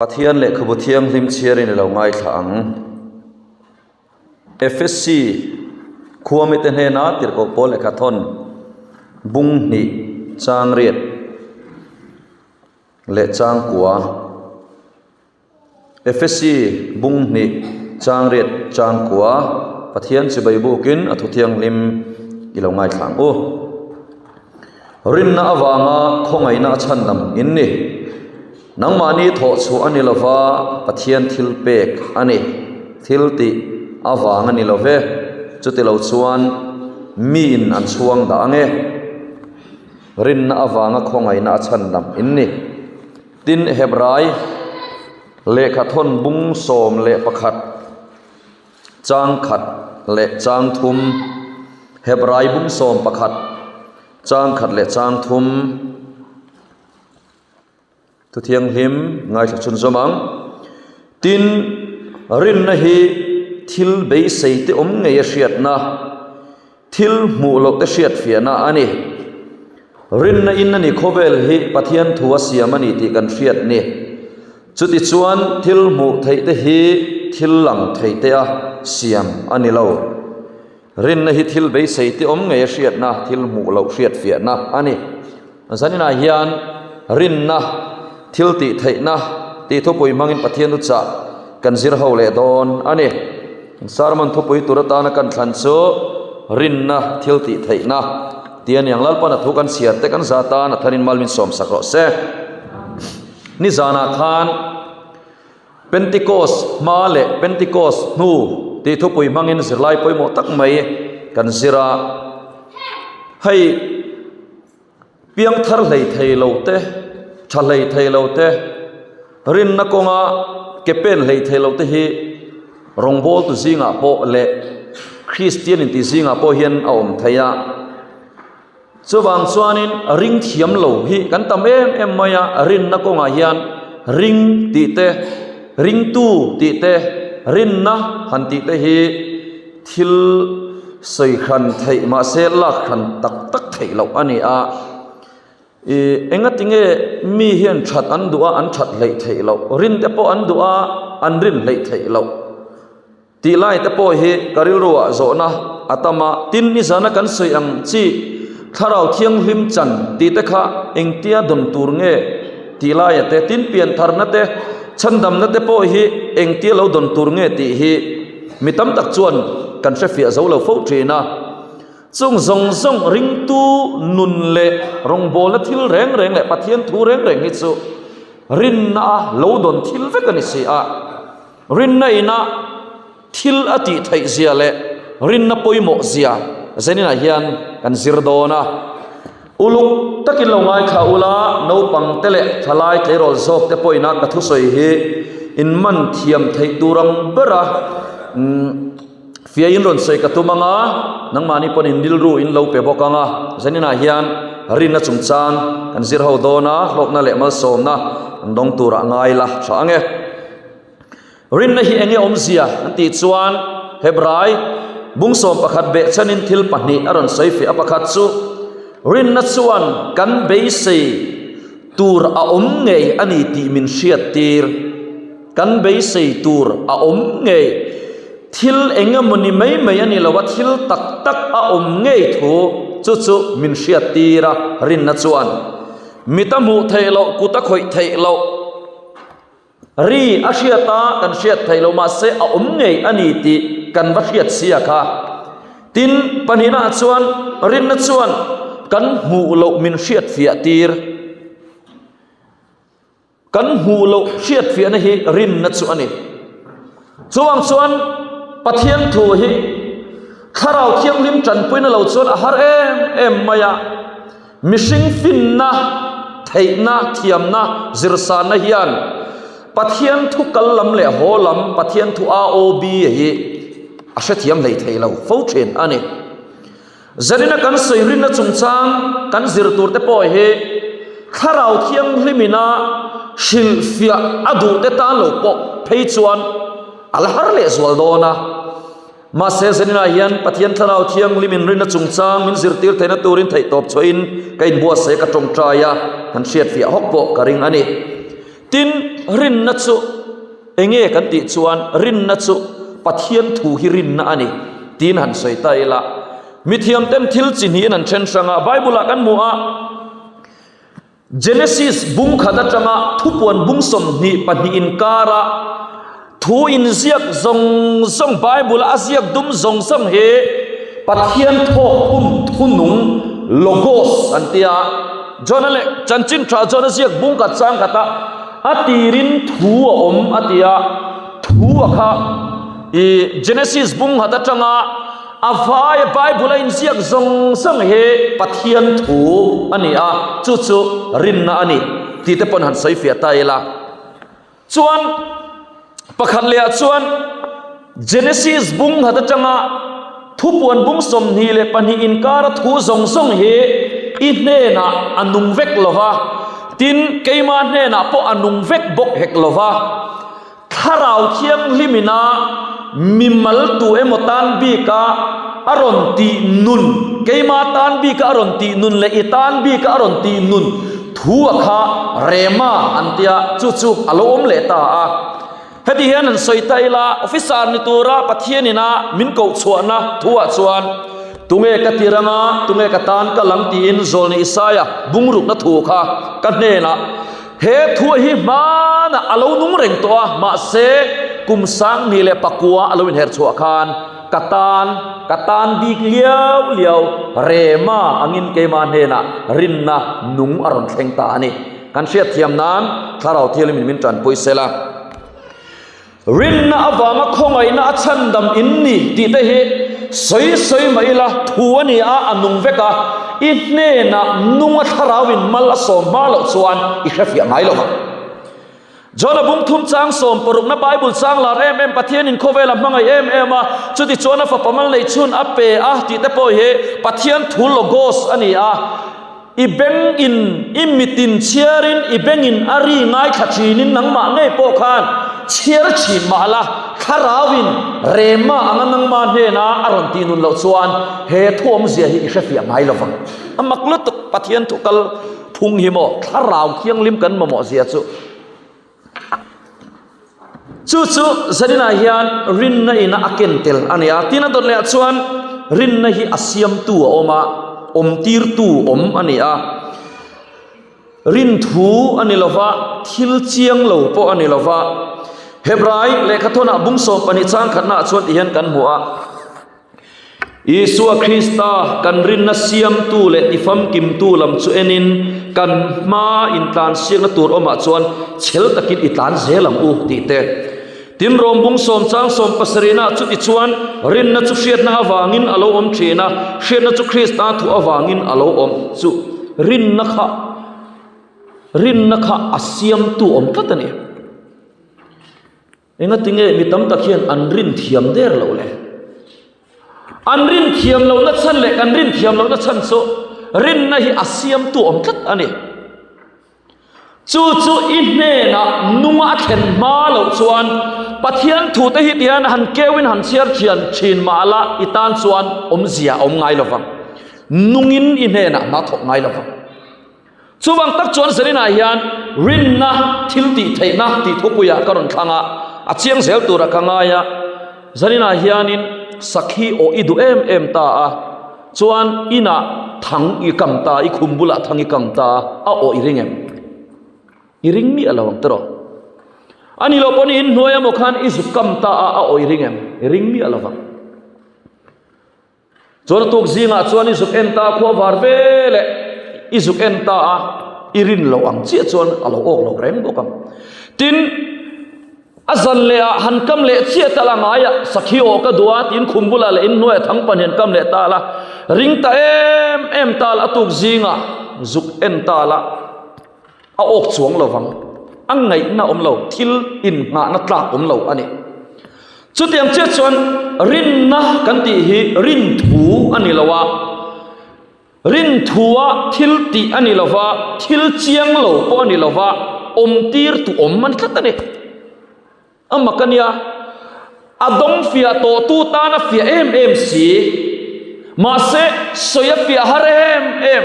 Pathian lehkhabu thianghlim chhiarin i lo ngaithla ang. Efesi khuamite hnena tirhkoh pawl lehkha thawn bung hnih chang riat leh chang kua. Efesi bung hnih chang riat chang kua Pathian chibai bukin a thu thianghlim i lo ngaithla ang u. Rinna avanga khawngaihna a chhandam in ni. Nangmahni thawh chhuah a ni lova, Pathian thil pek a ni. Thil tih avang a ni lo ve. Chuti lo chuan miin an chhuang dah ang e. Rinna avanga khawngaihna a chhandam in ni. Tin, Hebrai lehkha thawn bung 11. Chang khat leh chang thum, Hebrai bung 11, chang khat leh chang thum, Thu thianghlim ngaithla chhun zawm ang. Tin, rinna hi thil beisei te awm ngei a hriatna, thil hmuh loh te hriat fiahna a ni. Rinna in a ni khawvel hi Pathian thu a siam a ni tih kan hriat ni. Chutichuan thil hmuh theih te hi thil lang thei te a siam a ni lo. Rinna hi thil beisei te awm ngei a hriatna, thil hmuh loh hriat fiahna a ni. Zaninah hian rinna, thil tih theihna tih thupui hmangin Pathian thuchah kan zir ho leh dawn a ni. Sermon thupui tur atana kan thlan chu Rinna, thil tih theihna tih a ni ang. Lalpan a thu kan chhiar te kan za tan a tharin mal min sawmsak rawh se. Nizanah khan Pentecost hma leh Pentecost hnu tih thupui hmangin zirlai pawimawh tak mai kan zir a. Hei piangthar hlei thei lo te, tha hlei thei lo te, rinna kawnga ke pen hlei thei lo te hi rawngbawltu zingah pawh leh Kristian inti zingah pawh hian a awm thei a. Chuvang chuanin ring thiam lo hi kan tam em em mai a, rinna kawngah hian ring tih te, ringtu tih te, rinna han tih te hi thil sawi hran theih mahse lak hran tak tak theih loh a ni a. Ih engatinge mi hian that an duh a an that hleih theih loh, rin te pawh an duh a an rin hleih theih loh. Tih lai te pawh hi ka rilru ah zawhna a tam a, tin nizana kan sawi ang chi thlarau thianghlim chan tih te kha engtia dawn tur nge tih laia te, tin piantharna te chhandamna te pawh hi engtia lo dawn tur nge tih hi mi tam tak chuan kan hrefiah zo lo fo thin a. Chung zawng zawng ringtu nun leh rawngbawlna thil reng reng leh Pathian thu reng reng hi chu rinna a lo dawn thil vek a ni si a. Rinna ina thil a tih theih zia leh rinna pawimawh zia Zeninah hian kan zir dawn a. Uluk takin lo ngaithla ula, naupang te leh thalai tleirawl zawk te pawhin a ka thusawi hi in man thiam theih tur ang bera fiahin rawn sawi ka tum ang a, nangmahni pawn in rilru in lo pe bawk ang a. Zeninah hian rinna chungchang kan zir ho dawn a, hlawkna leh malsawmna an dawng turah ngai la tha ang e. Rinna hi enge awmzia an tih chuan Hebrai bung 11 behchhanin thil pahnih a rawn sawi fiah a, pakhat chu rinna chuan kan beisei tur a awm ngei a ni tih min hriat tir, kan beisei tur a awm ngei, thil engemawni mai mai a ni lo a, thil tak tak a awm ngei thu chu chu min hriat tir a, rinna chuan mit a hmuh theih loh, kut a khawih theih loh. Ri a hriat a, kan hriat theih loh mahse a awm ngei a ni tih kan va hriat sia kha. Tin, pahnihnaah chuan rinna chuan kan hmuh loh min hriat fiah tir. Kan hmuh loh hriat fiahna hi rinna chu a ni. Chuvang chuan Pathian thu hi Thlarau Thianghlim tanpuina lo chuan a har em em mai a. Mihring finna, theihna, thiamna, zirsanna hian Pathian thu kal lam leh haw lam, Pathian thu AOB hi a hrethiam hlei thei lo fo thin a ni. Zarina kan sawi rinna chungchang kan zir tur te pawh hi Thlarau Thianghlimina hrilhfiah a duh te tan lo pawh phei chuan a la har leh zual dawn a. Mahse, Zeninah hian Pathian Thlarau Thianghlim inrinna chungchang min zirtir theihna turin theihtawp chhuahin ka inbuatsaih a, ka tawngtai a, han hriatfiah hawk pawh ka ring a ni. Tin, rinna chu enge kan tih chuan rinna chu Pathian thu hi rinna a ni tiin han sawi ta ila. Mithiam ten thil chi hnihin an then hrang a, Bible ah kan hmu a, Genesis bung khat atanga thupuan bung 22 inkara thu inziak zawng zawng Bible a ziak dum zawng zawng hi Pathian thawk khum thunung Logos an ti a. John-a leh chanchin tha John-a ziak bung khat chang khat a a tirin thu a awm a ti a, thu a kha i Genesis bung khat atanga A vaia Bible a inziak zawng zawng hi Pathian thu a ni a, chu chu rinna a ni tih te pawn han sawi fiah ta ila. Chuan pakhat lehah chuan Genesis bung nghat atanga thupuan bung 22 inkara thu zawng zawng hi i hnenah a nung vek lo va, tin keima hnenah pawh a nung vek bawk hek lo va. Thlarau Thianghlimina mimal tu emaw tan bika a rawn tih nun, keima tan bika a rawn tih nun leh i tan bika a rawn tih nun thu a kha rema an tia, chu chu a lo awm leh ta a. Heti hian han sawi ta ila, officer ni tura Pathianina min koh chhuahna thuah chuan tunge ka tir anga, tunge ka tan ka lang tiin Zawlni Isaia bungrukna thu kha ka hnenah He thu hi hmanah a lo nung reng tawh a, mahse kum 2009 a lo inher chhuah khan ka tan, ka tan bik liau liau Rema angin keimah hnenah rinna nung a rawn thleng ta a ni. Kan hriatthiam nan Thlarau Thianghlimin min tanpui sela. Rinna avanga khawngaihna a chhandam in ni tih te hi sawi sawi mah ila thu a ni a, a nung vek a, i hnenah nunga thlarauin mal a sawm hma loh chuan i hrefiah ngai lo vang. John-a bung thum chang sawm parukna Bible chang lar em em Pathianin khawvel a hmangaih em em a, chuti chuan a fapa mal neih chhun a pe a tih te pawh hi Pathian thu logos a ni a, I bengin, i mitin chhiarin, i bengin a ri ngaithla thinin nangmah ngei pawh khan chhiar thin mah la, thlarauin rema anga nangmah hnena a rawn tih nun loh chuan he thu awmzia hi i hrefiah ngai lo vang. A mak lutuk Pathian thu kal phung hi maw, thlarau thianghlim kan mamawh zia chu. Chu chu zaninah hian rinna ina a ken tel a ni a, tin a dawt lehah chuan rinna hi a siamtu a awm a, awmtirtu awm a ni a. Rinthu a ni lova, thil chiang lo pawh a ni lova. Hebrai lehkhathawnah bung 12 chang khatnaah chuan ti hian kan hmu a. Isua Krista kan rinna siamtu leh tifamkimtu lam chu enin kan hma intlansiakna tur awmah chuan chhel takin i tlan zel ang u tih te. Tin, Rom bung sawm chang sawm pasarihnaah chuti chuan rinna chu hriatna avangin a lo awm thin a, hriatna chu Krista thu avangin a lo awm chu rinna kha rinna kha a siamtu awm tlat a ni. Engati nge mi tam tak hian an rin thiam der loh le? An rin thiam lohna chhan leh kan rin thiam lohna chhan chu rinna hi a siamtu awm tlat a ni. Chu chu i hnenah nunga a thlen hma loh chuan Pathian thute hi tihian han keuin han chhiar thian thin mah la i tan chuan awmzia a awm ngai lo vang. Nungin i hnenah hna thawk ngai lo vang. Chuvang tak chuan Zaninah hian rinna thil tih theihna tih thupuiah ka rawn thlang a, a chiang zel turah ka ngai a. Zaninah hianin sakhi aw i duh em em ta a, chuan inah thang i kang ta, i khum bulah thang i kang ta a, a aw i ring em? I ring miah lo ang tiraw? A ni loh pawhin i inhnuai emaw khan i zuk kam ta a, a aw i ring em? I ring miah lo vang. Chuan a tuk zingah chuan i zuk en ta a, khua var ve leh i zuk en ta a, i rin loh ang chiah chuan a lo awk lo reng bawk ang. Tin, a zan leh ah han kam leh chiah ta la ngaiah sakhi aw ka duh a tiin khum bulah leh inhnuaiah thang pan hian kam leh ta la, ring ta em em ta la a tuk zingah zuk en ta la. A awk chuang lo vang. A ngaihna awm lo, thil innghahna tlak awm lo a ni. Chutiang chiah chuan rinna kan tih hi rinthu a ni lo a, rinthua thil tih a ni lo va, thil chiang lo pawh a ni lo va, awmtirtu awm a ni tlat a ni. A mak a nia, a dawng fiah tawh tu tan a fiah em em si, mahse sawi a fiah har em em.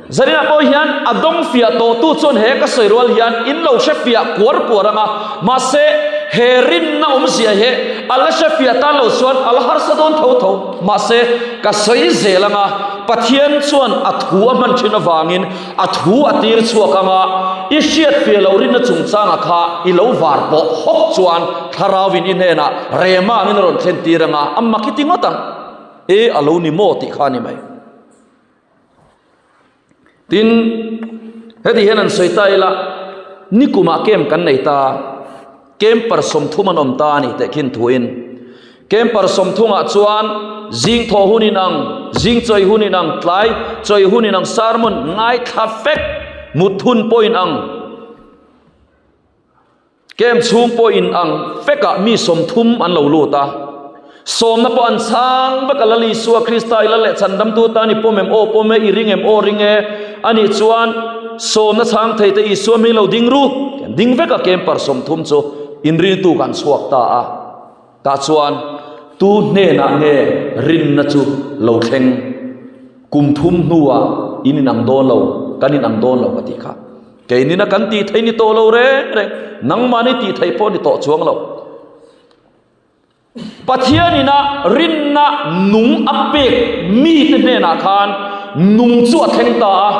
Zaninah pawh hian a dawng fiah tawhtu chuan he ka sawi rual hian in lo hre fiah kuar kuar ang a, mahse he rinna awmzia hi a la hre fiah tan lo chuan a la harsa dawn tho tho. Mahse ka sawi zel ang a, Pathian chuan a thu a hman thin avangin a thu a tir chhuak ang a, i hriat fiah loh rinna chungchanga kha i lo var pawh hawk chuan Thlarauin i hnenah rema angin a rawn thlen tir ang a, a mak i ti ngawt ang. E a lo ni maw tih kha a ni mai. Tin, heti hian an sawi ta ila, nikumah camp kan nei ta, camper 30 an awm ta a ni teh khin thuin. Camper sawmthungah chuan zing thawh hun inang, zing chawi hun inang, tlai chawi hun inang, sermon ngaithla fek, mut hun pawh inang. Camp chhung pawh in ang fekah mi 30 an lo lut a, sawmna pawh an chhang vek a, Lal Isua Krista i lal leh chhandamtu tan i pawm em? Aw pawm e, i ring em? Aw ring e, anih chuan sawmna chhang thei te Isua hming lo ding ru, an ding vek a, camper 30 chu inringtu kan chhuak ta a, tah chuan tu hnenah nge rinna chu lo thleng? Kum thum hnuah in inang dawn lo, kan inang dawn lo ka tih kha. Keinina kan tih theih ni tawh lo reng reng, nangmahni tih theih pawh ni tawh chuang lo. Pathianina rinna nung a pek mite hnenah khan nung chu a thleng ta a,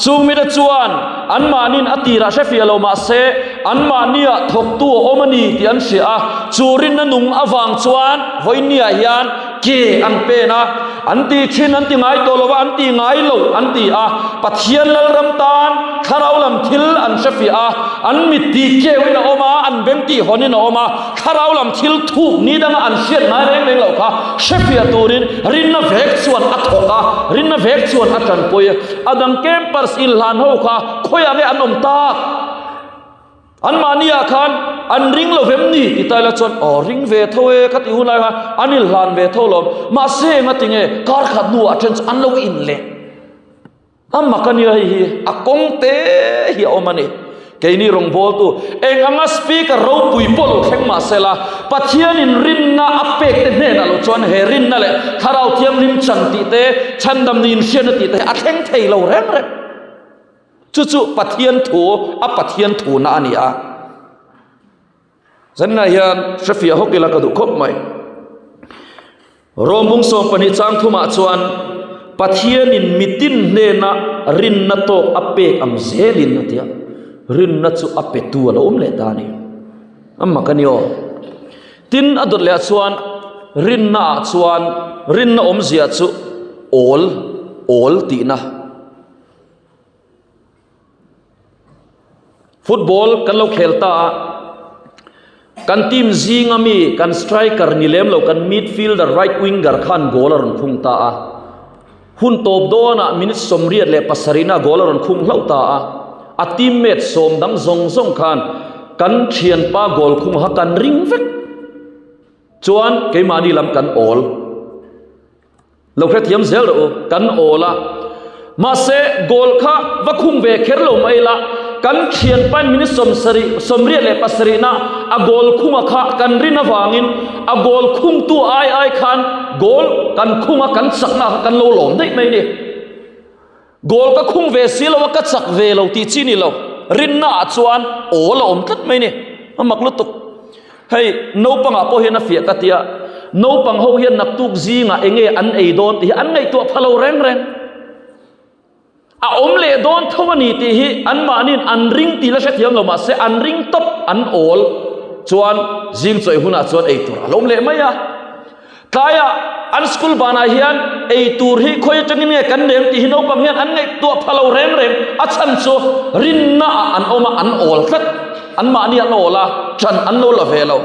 chung mite chuan anmahnin a tirah hre fiah lo mah se anmahnia thawktu a awm a ni tih an hria a, chu rinna nung avang chuan vawiinniah hian Ke an pen a, an ti thin an ti ngai tawh lo va, an ti ngai lo an ti a, Pathian Lalram tan thlarau lam thil an hre fiah a, an mit tih keuhin a awm a, an beng tih hawnin a awm a, thlarau lam thil thuk ni danga an hriat ngai reng reng loh kha hre fiah turin rinna vek chuan a thawk a, rinna vek chuan a tanpui a. A dang campers inhlan ho kha khawiah nge an awm tak? Anmahniah khan an ring lo vem ni ti taila chuan aw ring ve tho e ka tih hunlai khan an inhlan ve tho lawm mahse enga tinge kar khat hnuah then chu an lo in leh a mak a nia hei hi a kawng te hi a awm a ni keini rawngbawltu eng anga speaker ropui pawh lo thleng mahse la Pathianin rinna a pek te hnenah lo chuan he rinna leh thlarau thianghlim chan tih te chhandam ni inhriatna tih te hi a thleng thei lo reng reng. Chu chu Pathian thu, a Pathian thuna a ni a. Zanina hian hrefiah hawk ila ka duh khawp mai. Rom bung 12 chang thumah chuan Pathianin mitin hnena rinna tawk a pek ang zelin a ti a. Rinna chu a petu a lo awm leh ta a ni. A mak a ni aw. Tin a dawt leh ah chuan rinna ah chuan rinna awmzia chu awl, awl tihna. Football kan lo khel ta a, kan team zinga mi kan striker ni lem lo kan midfielder right winger khan goal a rawn khung ta a, hun tawp dawnah minute 87 na goal a rawn khung hlauh ta a, a teammate sawm dang zawng zawng khan kan thianpa goal khung kha kan ring vek chuan keimahni lam kan awl. Lo hrethiam zel rawh u, kan awl a. Mahse, goal kha va khung ve kher lo mai ila, kan thianpain minute 70, 87 na a goal khunga kha kan rin avangin a goal khungtu ai ai khan goal kan khunga kan chakna kha kan lo lawm daih mai ni. Goal ka khung ve si lo a, ka chak ve lo tih chi ni lo. Rinna ah chuan awl a awm tlat mai ni. A mak lutuk. Hei naupangah pawh hian a fiah ka tia, naupang ho hian naktuk zingah eng nge an ei dawn tih hi an ngaihtuah pha lo reng reng. A awm leh dawn tho a ni tih hi anmahniin an ring tih la hrethiam lo mahse an ring tawp an awl chuan zing chawih hunah chuan ei tur a lo awm leh mai a. Tlaiah an school banah hian ei tur hi khawi atangin nge kan nem tih hi naupang hian an ngaihtuah pha lo reng reng. A chhan chu rinnaah an awm a, an awl tlat. Anmahni an awl a, ṭan an lo la ve lo.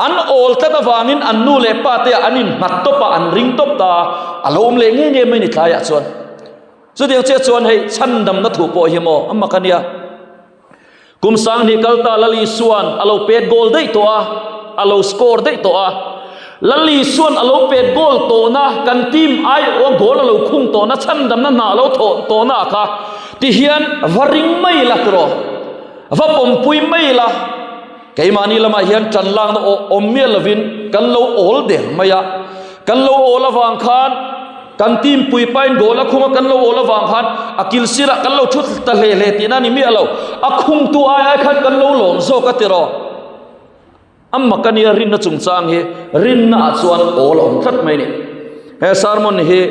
An awl tlat avangin an nu leh pa te ah an innghat tawp a, an ring tawp ta a, a lo awm leh nge nge mai ni tlaiah chuan. Chutiang chiah chuan hei chhandamna thu pawh hi maw a mak a nia. Kum 2000 kal ta Lal Isuan a lo pet goal daih tawh a, a lo score daih tawh a. Lal Isuan a lo pet goal tawhna, kan team aiawha goal a lo khung tawhna, chhandamna hna a lo thawh tawhna ah kha tihian va ring mai la tiraw, va pawmpui mai la. Keimahni lamah hian ṭan lakna awm miah lovin kan lo awl der mai a, kan lo awl avang khan. Kan team pui pain goal a khung a kan lo awl avang khan a kil sirah kan lo thu ta hle hle tihna a ni miah lo. A khungtu ai ai khan kan lo lawm zawk a ti rawh. A mak a nia rinna chungchang hi rinna ah chuan awl a awm tlat mai a ni. He sermon hi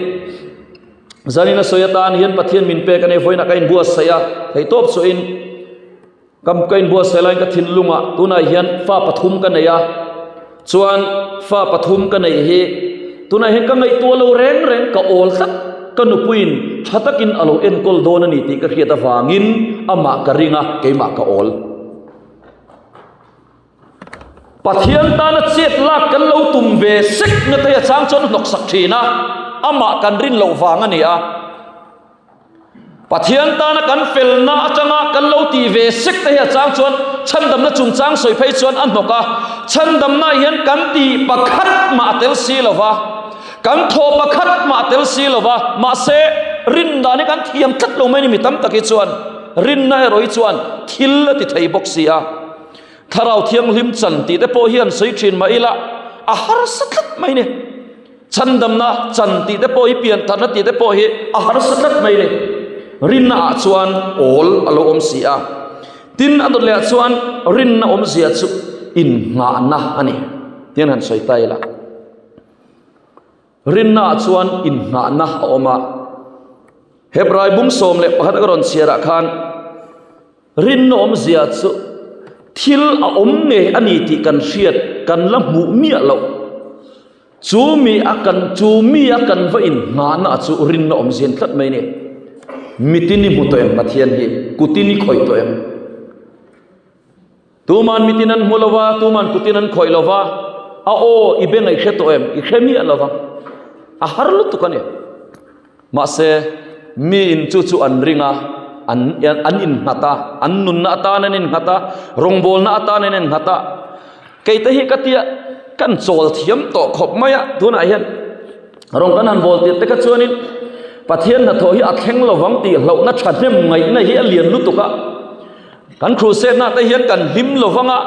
zanina sawi atan hian Pathian min pek a ni vawiinah ka inbuatsaih a, theihtawp chhuahin Ka ka inbuatsaih laiin ka thinlungah tunah hian fa pathum ka nei a, chuan fa pathum ka neih hi tunah hian ka ngaihtuah lo reng reng ka awl tlat, ka nupuiin tha takin a lo enkawl dawn a ni tih ka hriat avangin amah ka ring a, keimah ka awl. Pathian tana chet lak kan lo tum ve sek na te a chang chuan hnawksak thin a, amah kan rin loh vang a ni a. Pathian tana kan felna atanga kan lo tih ve sek te hi a chang chuan chhandamna chungchang sawi phei chuan a hnawk a, chhandamna hian kan tih pakhat mah a tel si lo va, kan thaw pakhat mah a tel si lo va, mahse rin dan hi kan thiam tlat lo mai ni mi tam tak hi chuan rinna erawh hi chuan thil a ti thei bawk si a. Thlarau Thianghlim chan tih te pawh hian sawi thin mah ila a harsa tlat mai ni. Chhandamna chan tih te pawh hi pian thatna tih te pawh hi a harsa tlat mai ni. Rinna ah chuan awl a lo awm si a. Tin a dawt leh ah chuan rinna awmzia chu innghahna a ni. Tian han sawi ta ila. Rinna ah chuan innghahna a awm a. Hebrai bung 11 ka rawn chhiar ah khan Rinna awmzia chu thil a awm ngei a ni tih kan hriat kan la hmuh miah loh. Chu mi a kan chu mi a kan va inngahna chu rinna awmzia ni tlat mai a ni. Mitin i hmu tawh em Pathian hi? Kutin i khawih tawh em? Tuman mitin an hmu lo va, tuman kutin an khawih lo va, a aw i beng a i hre tawh em? I hre miah lo va. A har lutuk a ni. Mahse, miin chu chu an ring a, an an innghat a, an nunna atan an innghat a, rawngbawlna atan an innghat a. Keite hi ka tia kan chawl thiam tawh khawp mai a, tunah hian rawng kan han bawl tirh te kha chuanin Pathian hnathawh hi a thleng lovang tih hlauhna thahnem ngaihna hi a lian lutuk a. Kan crusade na te hian kan hlim lovang a,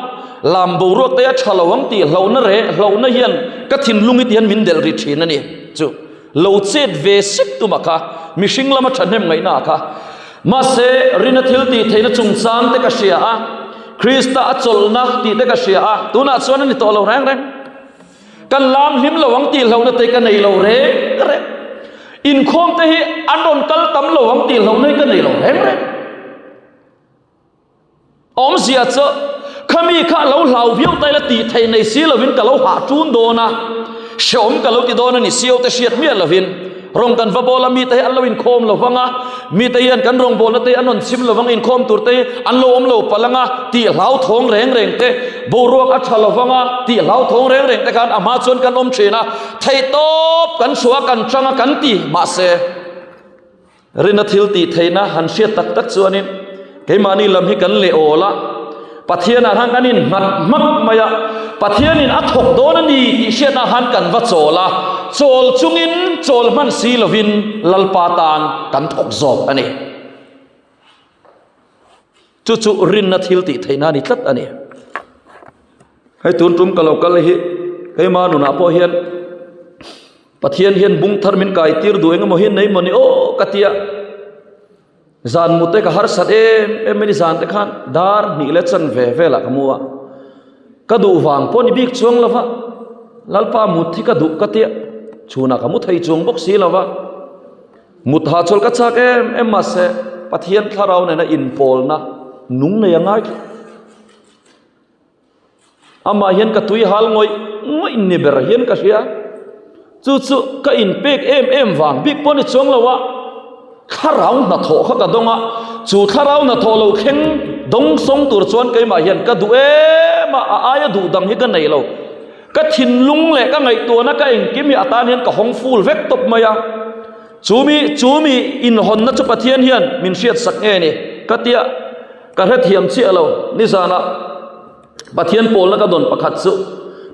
lam boruak te a tha lovang tih hlauhna reh hlauhna hian ka thinlung hi ti hian min delh ri thin a ni chu. Lo chet ve sek tum a kha, mihring lama thahnem ngaihna a kha. Mahse, rina thil tih theihna chungchang te ka hria a, Krista a chawlhna tih te ka hria a, tunah chuan a ni tawh lo reng reng. Kan lam hlim lo ang tih hlauhna te ka nei lo reng reng. Inkhawm te hi an rawn kal tam lo ang tih hlauhna hi ka nei lo reng reng. Awmzia chu khami kha lo hlau viau ta ila tih theih nei si lovin ka lo hah ṭun dawn a, hreawm ka lo ti dawn a ni sio te hriat miah lovin rawng kan va bawl a, mite hi an lo inkhawm lo vang a, mite hian kan rawngbawlna te hi an rawn chim lo vang a, inkhawm tur te hi an lo awm lo palh ang a tih hlauthawng reng reng te, boruak a ṭha lo vang a tih hlauthawng reng reng te khan a hma chuan kan awm ṭhin a, theihtawp kan chhuah a kan ṭang a kan ti mahse. Rina thil tih theihna han hriat tak tak chuanin keimahni lam hi kan leh awl a, Pathianah khan kan innghat hmak mai a, Pathianin a thawk dawn a ni tih hriatna khan kan va chawl a, chawl chungin chawl hman si lovin Lalpa tan kan thawk zawk a ni. Chu chu rinna thil tih theihna a ni tlat a ni. Hei tun tum ka lo kal hi keima nunah pawh hian Pathian hian bung thar min kai tir duh engemaw hi nei maw ni aw ka tia. Zan mute ka harsat em em mai ni zan te khan dar hnih leh chan ve velah ka mu a. Ka duh vang pawh ni bik chuang lova Lalpa mut hi ka duh ka tia. Chhunah ka mu thei chuang bawk si lova. Mut hahchawlh ka chak em em mahse Pathian thlarau nena inpawlna nung nei a ngai tlat. Amah hian ka tui hal ngawih ngawih ni ber hian ka hria. Chu chu ka inpek em em vang bik pawh ni chuang lo a, thlarau hnathawh kha ka dawng a, chu thlarau hnathawh lo thleng dawng sawng tur chuan keimah hian ka duh em a, a aia duh dang hi ka nei lo. Ka thinlung leh ka ngaihtuahna ka engkim hi a tan hian ka hawng full vek tawp mai a. Chu mi chu mi inhawnna chu Pathian hian min hriatsak nge ni ka tia ka hrethiam chiah lo. Nizanah Pathian pawlna ka dawn pakhat chu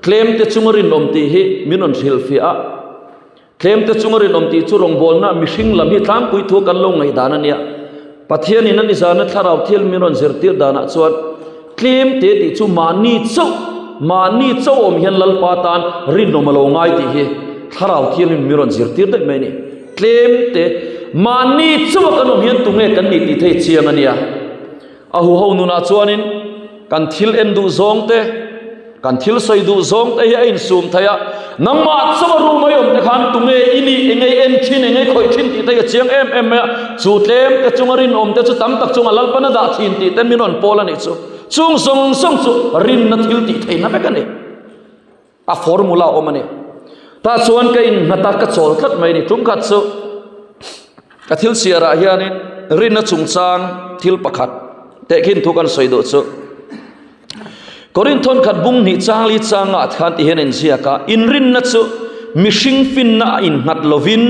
tlemte chunga rinawm tih hi min rawn hrilhfiah a. Tlemte chunga rinawm tih chu rawngbawlna mihring lam hi tlangpui thu kan lo ngaihdan a nia. Pathianin a nizana thlarau thil min rawn zirtir danah chuan tlemte tih chu mahni chauh, mahni chauh awm hian Lalpa tan rinawm a lo ngai tih hi thlarau thiangin min rawn zirtir daih mai a ni. Tlem te, mahni chauha kan awm hian tunge kan nih tih thei chiang a nia. A huho nunah chuanin kan thil en duh zawng te, kan thil sawi duh zawng te hi a insum thei a, nangmah chauha room a i awm te khan tunge i nih, enge i en thin, enge i khawih thin tih te hi a chiang em em mai a, chu tlem te chunga rinawm te chu tam tak chunga Lalpan a dah thin tih te min rawn pawl a nih chu. Chung zawng zawng chu rinna thil tih theihna vek a ni. A formula awm a ni. Tah chuan ka innghat a, ka chawl tlat mai a ni. Tum khat chu ka thil chhiarah hianin rinna chungchang thil pakhat tehkhin thu kan sawi duh chu Korinth thawnkhat bung hnih chang li changah khan ti hian a inziak a, Inrinna chu mihring finna a innghat lovin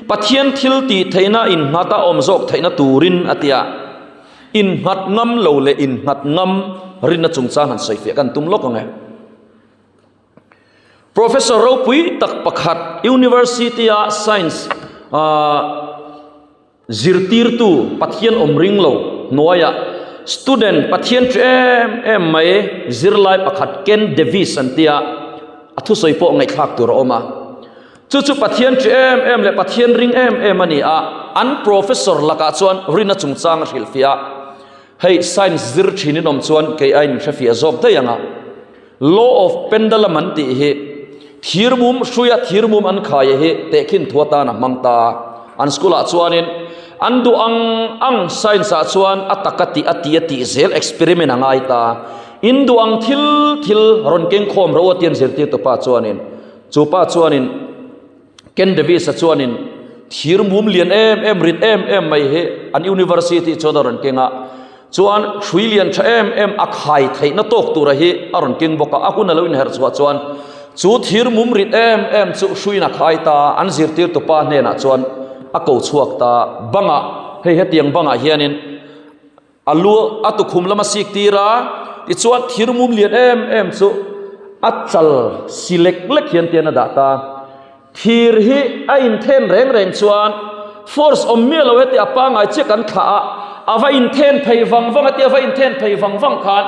Pathian thil tih theihna innghat a awm zawk theihna turin a ti a. Innghat ngam lo leh innghat ngam rinna chungchang han sawifiah kan tum lawk ang e. Professor ropui tak pakhat University a science zirtirtu Pathian awm ring lo hnuaiah student Pathian ṭi em em mai zirlai pakhat Ken Davis an tia a thusawi pawh ngaihthlak tur a awm a. Chu chu Pathian ṭi em em leh Pathian ring em em a ni a, an professor lakah chuan rinna chungchang a hrilhfiah a. Hei science zir thin in awm chuan kei aiin hrefiah zawk daih ang a. Law of Pendulum an tih hi thirmum hruia thirmum an khaia hi tehkhin thu atan a hmang ta a. An school ah chuanin an duh ang ang science ah chuan a taka tih a tih a tih zel experiment a ngai ta. In duh ang thil thil rawn keng khawm ro a ti an zirtirtu pa chuanin chu pa chuanin Ken Davis-a chuanin thir mum lian em em rit em em mai hi an university chuan a rawn keng a, chuan hrui lian tha em em a khai theihna tawk tura hi a rawn keng bawk a, a hun a lo inherh chhuah chuan chu thir mum rit em em chu hruiin a khai ta a, an zirtirtu pa hnenah chuan a ko chhuak ta bangah hei hetiang bangah hianin A lu a tukhum lama sik tir a, tichuan thir mum lian em em chu a chal si lek lek hian tian a dah ta. Thir hi a inthen reng reng chuan force awm miah lo heti a pangngai chiah kan thlah a, a va inthen phei vang vang a tia va inthen phei vang vang khan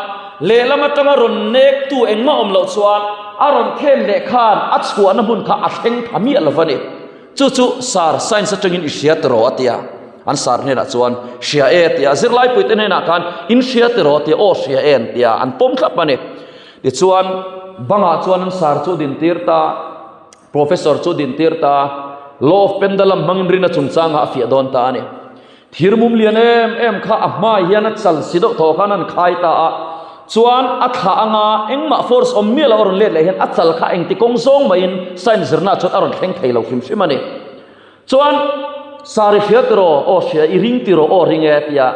lehlam atanga rawn nek tu engmah awm loh chuan a rawn then leh khan a chhuahna hmun kha a thleng pha miah lo a ni. Chu chu sar science atangin i hria tiraw a ti a, an sar hnenah chuan hria e a ti a, zirlaipuite hnenah khan in hria tiraw a ti a, aw hria e an ti a, an pawm thlap a ni. Tichuan bangah chuan an sar chu din tir ta, professor chu din tir ta, law of pendulum hmangin rina chungchangah a fiah dawn ta a ni. Thir mum lian em em kha a hmai hian a chal si deuh thaw khan an khai ta a, chuan a thlah anga engmah force awm miah loh a rawn let leh hian a chal kha engti kawng zawng maiin science zirna chuan a rawn thleng thei lo hrim hrim a ni. Chuan Sar i hria tiraw? Aw hria, i ring tiraw? Aw ring e tia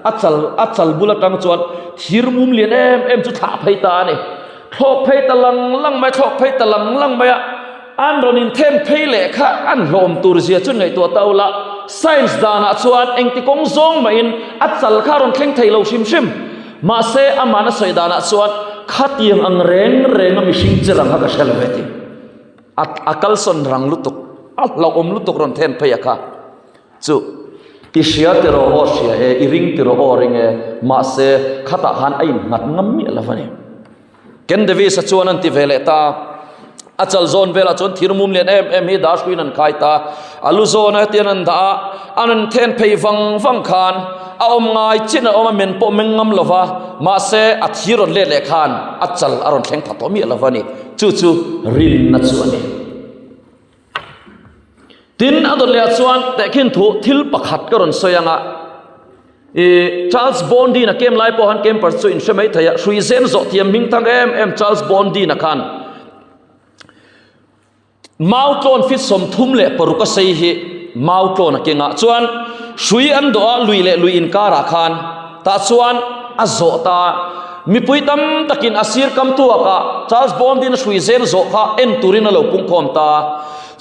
a chal a chal bul atang chuan thir mum lian em em chu thlah phei ta a ni. Thlawk phei ta lang lang mai, thlawk phei ta lang lang mai a, an rawn inthen phei leh kha an hlawm tur zia chu ngaihtuah ta ula, science danah chuan engti kawng zawng mahin a chal kha a rawn thleng thei lo hrim hrim. Mahse, amahna sawi danah chuan khatiang ang reng renga mihring che rang kha ka hre lo ve ti. A a kalsawn rang lutuk, a hlauhawm lutuk rawn then phei a kha chu. I hria tiraw aw hria e, i ring tiraw aw ring e, mahse khatah khan a innghat ngam miah lo a ni. Ken Davis-a chuan an ti ve leh ta a, a chal zawn velah chuan thir mum lian em em hi dahruiin an khai ta, a lu zawna hetian an dah a, an an then phei vang vang khan a awm ngai chin a awm a, men pawh meng ngam lo va, mahse a thir rawn let leh khan a chal a rawn thleng pha tawh miah lo va ni, chu chu rinna chu a ni. Tin, a dawt leh ah chuan tehkhin thu thil pakhat ka rawn sawi ang a, i Charles Bondin-a kem lai pawh han camper chu in hre mai thei a, hrui zen zawh thiam hming thang em em Charles Bondin-a khan mau tlawn fit 36 a sei hi mau tlawn a keng a, chuan hrui an dawh a lui leh lui inkarah khan tah chuan a zawh ta a, mipui tam takin a sir kam tuakah Charles Bondin-a hrui zen zawh kha en turin a lo pungkhawm ta a.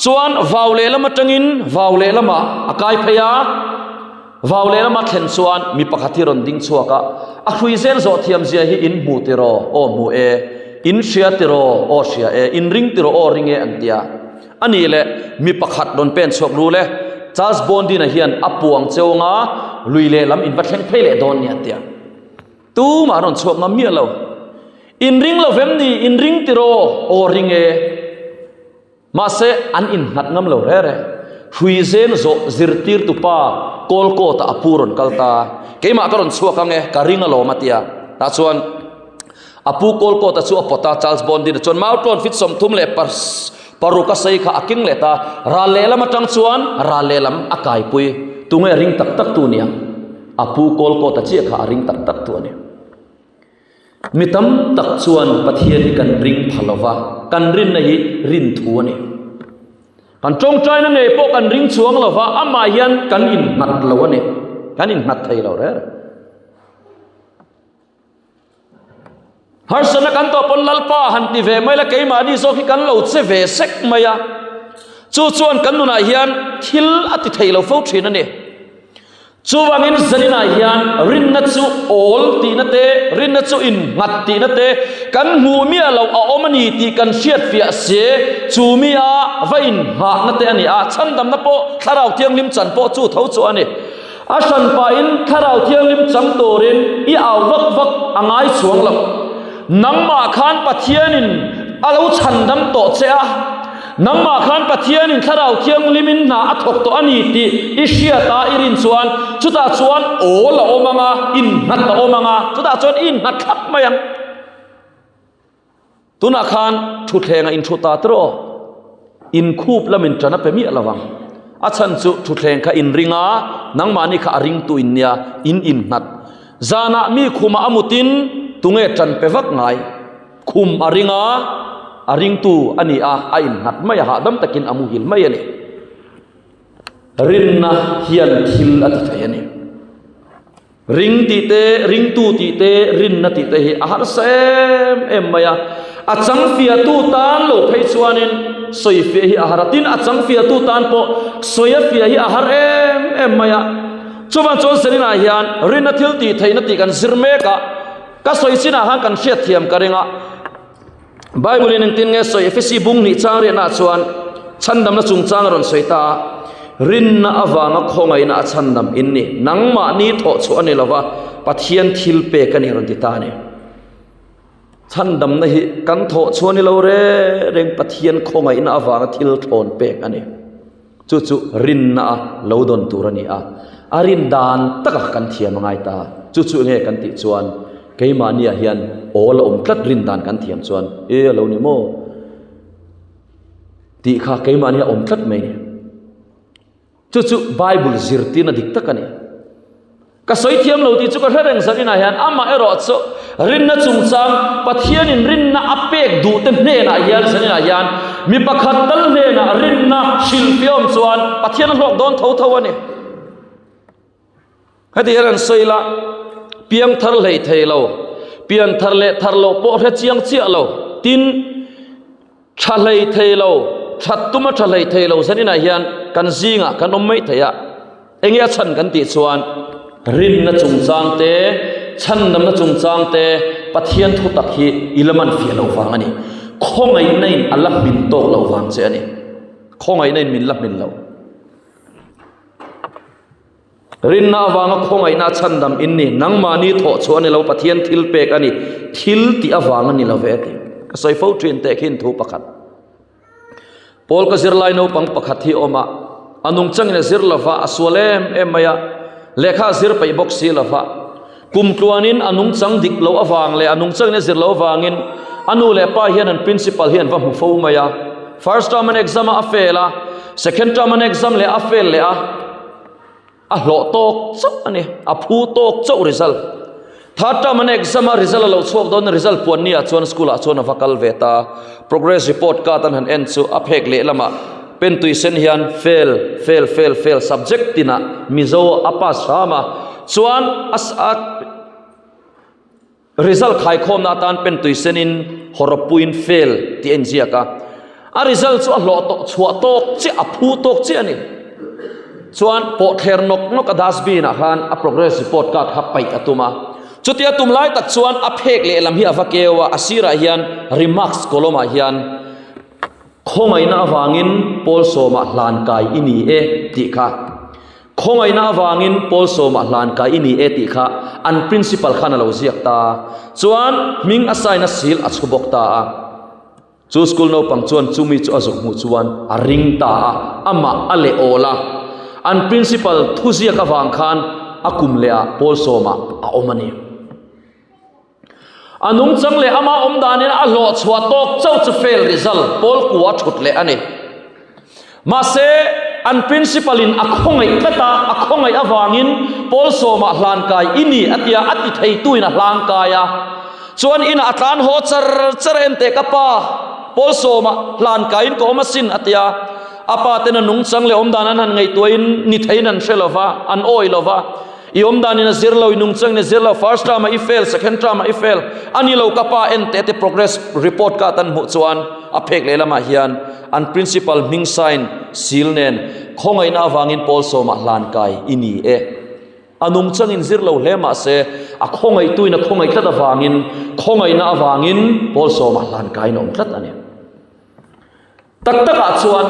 Chuan vau lehlam atangin vau lehlamah a kai phei a, vau lehlama thlen chuan mi pakhat hi rawn ding chhuak a, a hrui zen zawh thiam zia hi in hmu tiraw? Aw hmu e. In hria tiraw? Aw hria e. In ring tiraw? Aw ring e an ti a. A nih leh mi pakhat rawn pen chhuak ru le, Charles Bondin-a hian a puang cheu anga lui lehlam in va thleng phei leh dawn nia an ti a. Tumah an rawn chhuak ngam miah lo. In ring lo vem ni? In ring tiraw? Aw ring e. Mahse, an innghat ngam lo re re. Hruizen zawh zirtirtu pa Kawlkawta a pu rawn kal ta. Keimah ka rawn chhuak ang e, ka ring alawm a ti a. Tah chuan a pu Kawlkawta chu a pawt a, Charles Bondin-a chuan Mauṭawn fit 36 a sei kha a keng leh ta. Ral lehlam atang chuan ral lehlam a kaipui. Tunge ring tak tak tu niang? A pu Kawlkawta chiah kha a ring tak tak tu a ni. Mi tam tak chuan Pathian hi kan ring pha lo va, kan rinna hi rin thu a ni. Kan tawngtaina ngei pawh kan ring chuang lo va, amah hian kan innghat lo a ni. Kan innghat thei lo reng. Harsatna kan tawh pawn Lalpa han ti ve mai la, keimahni zawk hi kan lo che ve sek mai a. Chu chuan kan nunah hian thil a ti thei lo fo thin a ni. Chuvangin zaninah hian rinna chu awl tihna te, rinna chu innghat tihna te, kan hmuh miah loh a awm a ni tih kan hriatfiah se, chu mi a va inngahna te a ni a, chhandamna pawh Thlarau Thianghlim chan pawh chu tho chu a ni. A hran pahin Thlarau Thianghlim chang turin i au vak vak a ngai chuang lo. Nangmah khan Pathianin a lo chhandam tawh che a, nangmah khan Pathianin Thlarau Thianghlimin hna a thawk tawh a ni tih i hriat a i rin chuan chutah chuan awl a awm ang a, innghat a awm ang a, chutah chuan i innghat thlap mai ang. Tunah khan thutthleng a inthut ta tawh aw, inkhup lamin ṭan a pe miah lo vang. A chhan chu thutthleng kha inring a, nangmahni kha a ringtu in nia, in innghat. Zanah mi khumah a mutin tunge ṭan pe vak ngai? Khum a ring a, a ringtu a ni a, a innghat mai a, hahdam takin a muhil mai a ni. Rinna hian thil a ti thei a ni. Ring tih te, ringtu tih te, rinna tih te hi a harsa em em mai a. A changfiahtu tan lo phei chuanin sawifiah hi a har a, tin a changfiahtu tan pawh sawi a fiah hi a har em em mai a. Chuvang chuan Selinah hian rinna thil tih theihna tih kan zir mek a, ka sawi chinah khan kan hriatthiam ka ring a. Bible in engtin nge sawi Efesi bung hnih chang riahna ah chuan chhandamna chungchang a rawn sawi ta a, Rinna avanga khawngaihna a chhandam in ni, nangmahni thawh chhuah a ni lova, Pathian thil pek a ni a rawn ti ta a ni. Chhandamna hi kan thawh chhuah a ni lo reng reng Pathian khawngaihna avanga thil thlawn pek a ni. Chu chu rinna a lo dawn tur a ni a, a rin dan taka kan thiam a ngai ta. Chu chu enge kan tih chuan keimahniah hian awl a awm tlat rin dan kan thiam chuan e a lo ni maw tih kha keimahnia awm tlat mai a ni. Chu chu Bible zirtirna dik tak a ni. Ka sawi thiam lo tih chu ka hre reng zan inah hian amah erawh chu rinna chungchang Pathianin rinna a pek duh te hnenah hian zan inah hian mi pakhat tal hnenah rinna hrilhfiah awm chuan Pathian a hlawk dawn tho tho a ni. Heti hian an sawi la, piang thar hlei thei lo, pian thar leh thar loh pawh hre chiang chiah lo, tin, Tha hlei thei lo, that tuma tha hlei thei lo zaninah hian kan zingah kan awm mai thei a, enge a chhan kan tih chuan rinna chungchang te, chhandamna chungchang te Pathian thu tak hi i la man fiah loh vang a ni. Khawngaihna in a la hmin tawk loh vang che a ni. Khawngaihna in min la hmin lo. Rinna avanga khawngaihna a chhandam in ni, nangmahni thawh chhuah a ni lo, Pathian thil pek a ni, thil tih avang a ni lo ve a ti. Ka sawi fo thin teh khin thu pakhat. Paul ka zirlai naupang pakhat hi a awm a, a nungchangin a zir lova, a sual em em mai a, lehkha a zir peih bawk si lova, kum tluanin a nungchang dik loh avang leh a nungchangin a zir loh avangin a nu leh pa hian an principal hi an va hmu fo mai a. First term an exam a, a fail a, second term an exam leh a, a fail leh a. A hlawh tawk chauh a ni, a phu tawk chauh result. Third term an exam a, result a lo chhuak dawn a, result puan ni ah chuan school ah chuan a va kal ve ta. Progress report card an han en chu a phek lehlamah pen tui sen hian fail, fail, fail, fail subject tinah Mizo a pass hram a, chuan a a Result khaikhawmna atan pen tui senin hawrawppuiin fail tih a inziak a. A result chu a hlawh tawh chhuah tawk chiah, a phu tawk chiah a ni. Chuan pawhthler nawk nawk a dustbin ah khan a progress report card kha paih a tum a. Chutia tum lai tak chuan a phek lehlam hi a va keu a, a sirah hian remarks column ah hian Khawngaihna avangin pawl sawmah hlan kai i ni e tih kha Khawngaihna avangin pawl sawmah hlan kai i ni e tih kha an principal khan a lo ziak ta a, chuan hming a sign a seal a chhu bawk ta a. Chu school naupang chuan chumi chu a zuk hmuh chuan a ring ta a, amah a leh awl a. An principal thuziak avang khan a kum leh ah pawl sawmah a awm a ni. A nungchang leh ama awm danin a hlawh chhuah tawk chauh chu fail result pawl kua a thut leh a ni. Mahse, an principal in a khawngaih tlat a, a khawngaih avangin pawl sawmah hlankai i ni a tia, a ti theitu in a hlangkai a. Chuan inah a tlan haw char char a, enteh ka pa, pawl sawmah hlankai in ka awm asin a tia. A pa ten a nungchang leh awmdan an han ngaihtuahin ni theiin an hre lova, an awih lova. I awm dan in a zir lo, i nungchang in a zir lo, first term ah i fail, second term ah i fail, a ni lo ka pa en teh te progress report card an hmuh chuan a phek leh lamah hian an principal hming sign seal nen khawngaihna avangin pawl sawmah hlan kai i ni e. A nungchang in zir lo hle mahse a khawngaihtu in a khawngaih tlat avangin khawngaihna avangin pawl sawmah hlan kai in a awm tlat a ni. Tak takah chuan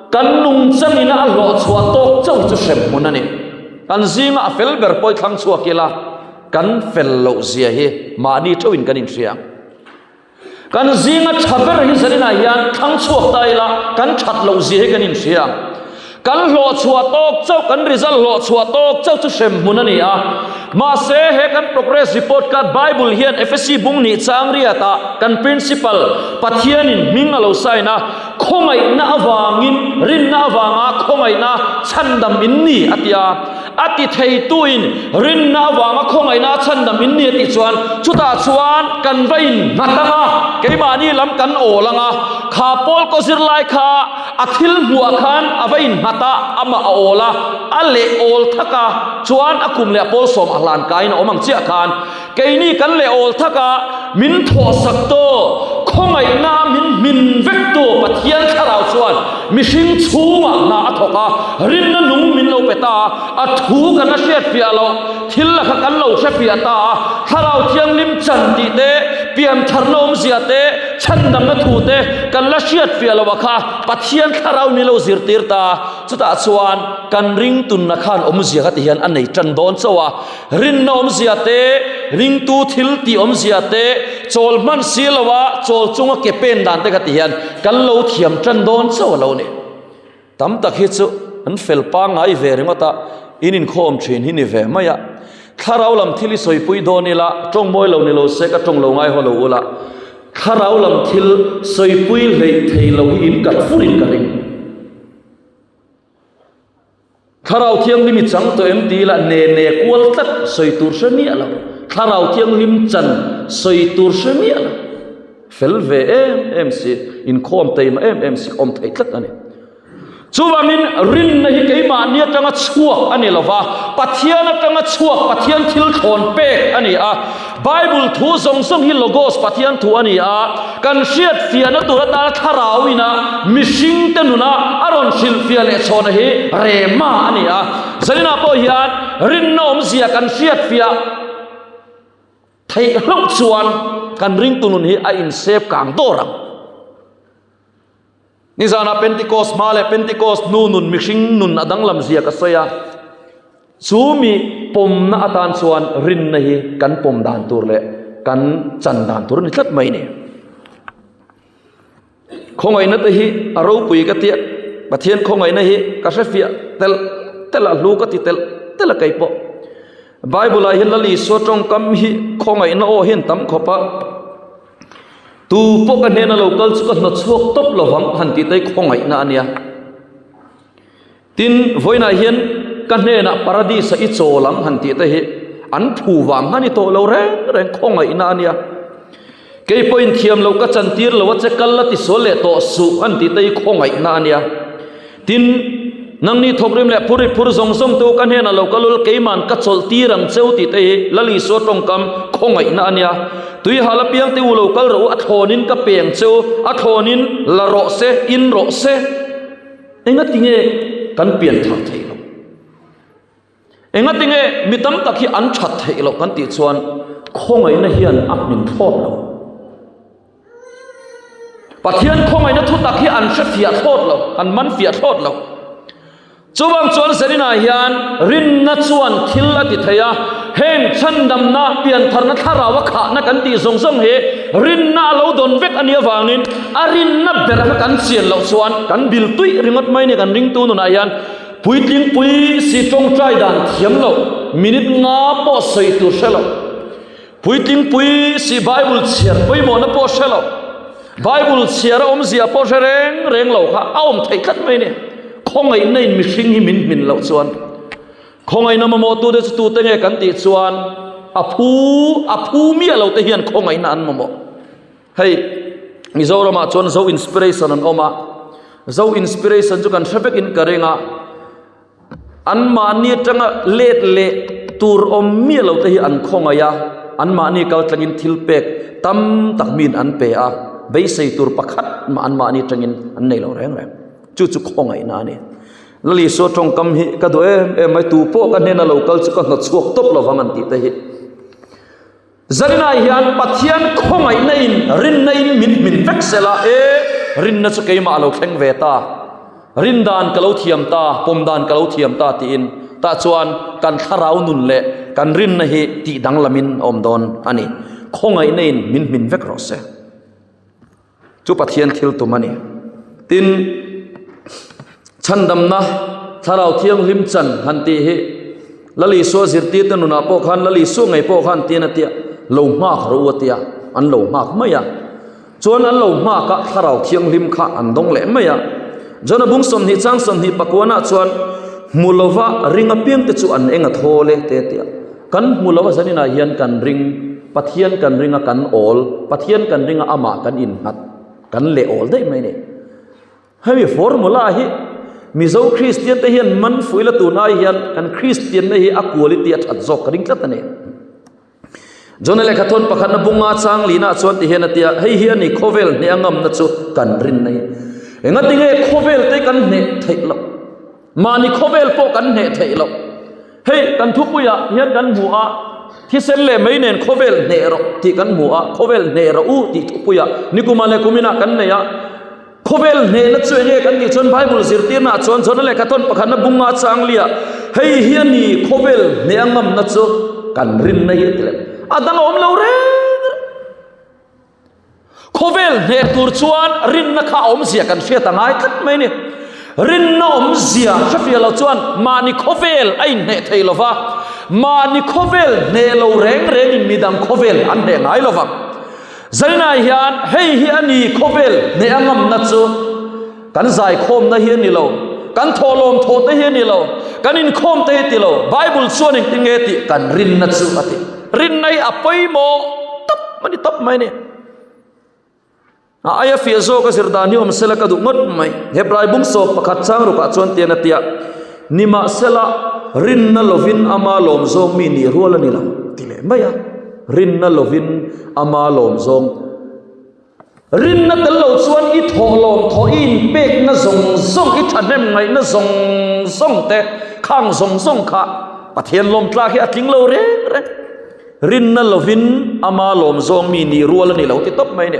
kan nungchangin a hlawh chhuah tawk chauh hi chu hrem hmun a ni. Kan zinga a fel ber pawh i thlang chhuak ila, kan fel loh zia hi mahni theuhin kan inhria. Kan zinga tha ber hi zaninah hian thlang chhuak ta ila, kan that loh zia hi kan inhria. Kan hlawh chhuah tawk chauh, kan result hlawh chhuah tawk chauh chu hrem hmun a ni a. Mahse, he kan progress report card Bible hian Efesi bung nih chang riatah kan principal Pathianin hming a lo sign a, khawngaihna avangin, rinna avanga khawngaihna chhandam in ni a ti a. A ti theituin rinna avanga khawngaihna a chhandam in ni a tih chuan chutah chuan kan va innghat ang a, keimahni lam kan awl ang a, kha Paul kaw zirlai kha a thil hmuhah khan a va innghat a, amah a awl a, a leh awl thak a, chuan a kum leh a pawl sawm a hlan kaiin a awm ang chiah khan keini kan leh awl thak a, min thawhsak tu, khawngaihna min hmin vek tu Pathian thlarau chuan mihring chhungah hna a thawk a, rinna nung min lo pe ta a, a thu kan la hriatfiah loh thil lakha kan lo hrefiah ta a, thlarau thianghlim chan tih te, piantharna awmzia te, chhandamna thu te kan la hriatfiah loh a kha Pathian thlarau min lo zirtir ta a, chutah chuan kan ringtunna khan awmzia kha ti hian a nei tan dawn chauh a, rinna awmzia te, ringtu thil tih awmzia te, chawl hman si loa chawl chunga ke pen dan te kha ti hian kan lo thiam tan dawn chauh a lo ni. Tam tak hi chu an fel pangngai ve ringawt a, in inkhawm thin hi ni ve mai a. Thlarau lam thil i sawipui dawn ila, tawng mawi lo ni lo se ka tawng lo ngai haw lo ula, thlarau lam thil sawipui hleih thei lo hi in kat fur in ka ring. Thlarau Thianghlim i chang tawh em ti ila ne ne kual tlat sawi tur hre miah lo. Thlarau Thianghlim chan sawi tur hre miah lo. Fel ve em em si, inkhawm taima em em si awm thei tlat a ni. Chuvangin rinna hi keimahni atanga chhuak a ni lo va, Pathian atanga chhuak, Pathian thil thlawn pek a ni a. Bible thu zawng zawng hi Logos, Pathian thu a ni a, kan hriatfiahna tur atana thlarau ina mihringte nuna a rawn hrilhfiah leh chhawna hi Rema a ni a. Zaninah pawh hian rinna awmzia kan hriatfiah theih hlauh chuan kan ringtu nun hi a insep kang dawr ang. Nizanah Pentecost hma leh Pentecost hnu nun mihring nun a danglam zia ka sawi a, chu mi pawmna atan chuan rinna hi kan pawm dan tur leh kan chan dan tur a ni tlat mai ni. Khawngaihna te hi a ropui ka tia, Pathian khawngaihna hi ka hrefiah telh telh a, hlu ka ti telh telh a kei pawh. Bible ah hian Lal Isua tawngkam hi khawngaihna aw hian tam khawp a. Tu pawh ka hnena lo kal chu ka hnawt chhuak tawp lo vang han tih te hi khawngaihna a nia. Tin, vawiinah hian ka hnenah paradis-a i chawl ang han tih te hi an phu vang han i tawh lo reng reng khawngaihna a nia. Kei pawhin thiam loh ka chantir lo a che kal la tisual leh tawh suh han tih te hi khawngaihna a nia. Tin, nangni thawkrim leh phur i phur zawng zawng te u ka hnenah lo kal ul, keiman ka chawlh tir ang cheu tih te hi Lal Isua tawngkam khawngaihna a nia. Tui hal apiang te u lo kal rawh u, a thlawnin ka pe ang cheu, a thlawnin la rawh se, in rawh se. Engati nge kan pian thar theih loh? Engati nge mi tam tak hi an that theih loh kan tih chuan khawngaihna hian a hmin thlawt lo. Pathian khawngaihna thu tak hi an hre fiah thlawt lo, an man fiah thlawt lo. Chuvang chuan Zaninah hian rinna chuan thil a ti thei a. Heng chhandamna, piantharna, thlaraua khahna kan tih zawng zawng hi rinna a lo dawn vek a nih avangin a rinna ber kha kan chian loh chuan kan bil tuih ringawt mai ni kan ringtu nunah hian puitling pui si tawngtai dan thiam lo minute nga pawh sawi tur hre lo puitling pui si Bible chhiar pawimawhna pawh hre lo Bible chhiar a awmzia pawh hre reng reng lo kha a awm theih tlat mai ni khawngaihna in mihring hi min hmin loh chuan Khawngaihna mamawhtute chu tute nge kan tih chuan a phu a phu miah lo te hian khawngaihna an mamawh. Hei Mizoramah chuan Zo Inspiration an awm a, Zo Inspiration chu kan hre vekin ka ring a, anmahni atanga let leh tur awm miah lo te hi an khawngaih a, anmahni kal tlangin thil pek tam tak miin an pe a, beisei tur pakhat mah anmahni atangin an nei lo reng reng. Chu chu khawngaihna a ni. Lal Isua tawngkam hi ka duh em em mai, tu pawh ka hnena lo kal chu ka hnawt chhuak tawp lo vang an tih te hi. Zarinah hian Pathian khawngaihna in rinna in min hmin vek sela, e rinna chu keimah a lo thleng ve ta, rin dan ka lo thiam ta, pawm dan ka lo thiam ta tiin tah chuan kan thlarau nun leh kan rinna hi tih danglamin a awm dawn a ni. Khawngaihna in min hmin vek rawh se. Chu Pathian thil tum a ni. Tin, chhandamna Thlarau Thianghlim chan han tih hi Lal Isua zirtirte nunah pawh khan Lal Isua ngei pawh khan tiin a tia, lo nghak rawh u a tia, an lo nghak mai a. Chuan an lo nghak a, Thlarau Thianghlim kha an dawng leh mai a. Jona bung 20 chang 20 pakuanah chuan hmu lova ring apiangte chu an eng a thawl e te a tia. Kan hmu lo a zaninah hian kan ring, Pathian kan ring a kan awl, Pathian kan ring a amah kan innghat, kan leh awl daih mai a ni. Hemi formula hi Mizo Kristian te hian man fuih la tun ai hian kan Kristianna hi a quality a that zawk ka ring tlat a ni. John-a lehkhathawn pakhatna bunga chang lina chuan ti hian a ti a, hei hi a ni khawvel hneh a ngamna chu kan rinna hi. Engatinge khawvel te kan hneh theih loh? Mahni khawvel pawh kan hneh theih loh. Hei kan thupuiah hian kan hmu a, thisen leh mei nen khawvel hneh rawh tih kan hmu a, khawvel hneh rawh u tih thupuiah nikuma leh kuminah kan nei a. Khawvel hnehna chu enge kan tih chuan Bible zirtirnaah chuan Jona lehkhathawn pakhatna bunga changlia hei hi a ni khawvel hneh a ngamna chu kan rinna hi a ti leh. A dang a awm lo reng reng. Khawvel hneh tur chuan rinna kha awmzia kan hriat a ngai tlat mai a ni. Rinna awmzia hrefiah lo chuan mahni khawvel a inhneh thei lo va, mahni khawvel hneh lo reng rengin midang khawvel an hneh ngai lo vang. Zainah hian hei hi a ni khawvel hneh a ngamna chu kan zaikhawmna hi a ni lo, kan thawhlawm thawhte hi a ni lo, kan inkhawmte hi a ti lo, Bible chuan engtin nge tih kan rinna chu a ti. Rinna hi a pawimawh tawp a ni tawp mai a ni. A aia fiah zawk a zir dan hi awm sela ka duh ngawt mai. Hebrai bung sawp pakhat chang rukah chuan tian a tia, Nimahsela, rinna lovin ama lawm zawng mi nih rual a ni lo, ti leh mai a. Rinna lovin ama lawm zawng. Rinna tel lo chuan i thawhlawm thawh i inpekna zawng zawng, i thahnem ngaihna zawng zawng te, khang zawng zawng kha Pathian lawm tlak hi a tling lo reng reng. Rinna lovin ama lawm zawng mi nih rual a ni lo ti tawp mai a ni.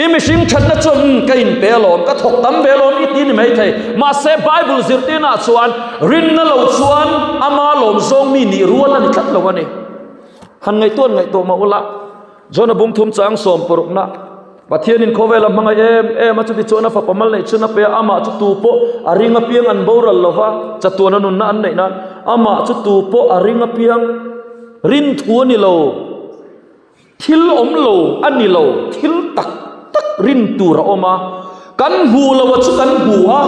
I mihring thatna chuan umm ka inpe alawm, ka thawk tam ve alawm i ti ni mai thei. Mahse Bible zirtirnaah chuan rinna lo chuan ama lawm zawng mi nih rual a ni tlat lo a ni. Han ngaihtuah ngaihtuah mah ula, John-a bung thum chang sawm parukna, Pathianin khawvel a hmangaih em em a, chuti chuan a fapa mal neih chhun a pe a, amah chu tu pawh a ring apiang an boral lo va, chatuan a nunna an neih nan, amah chu tu pawh a ring apiang rin thu a ni lo, thil awm lo a ni lo, thil tak tak rin tur a awm a, kan hmuh loh a chu kan hmu a,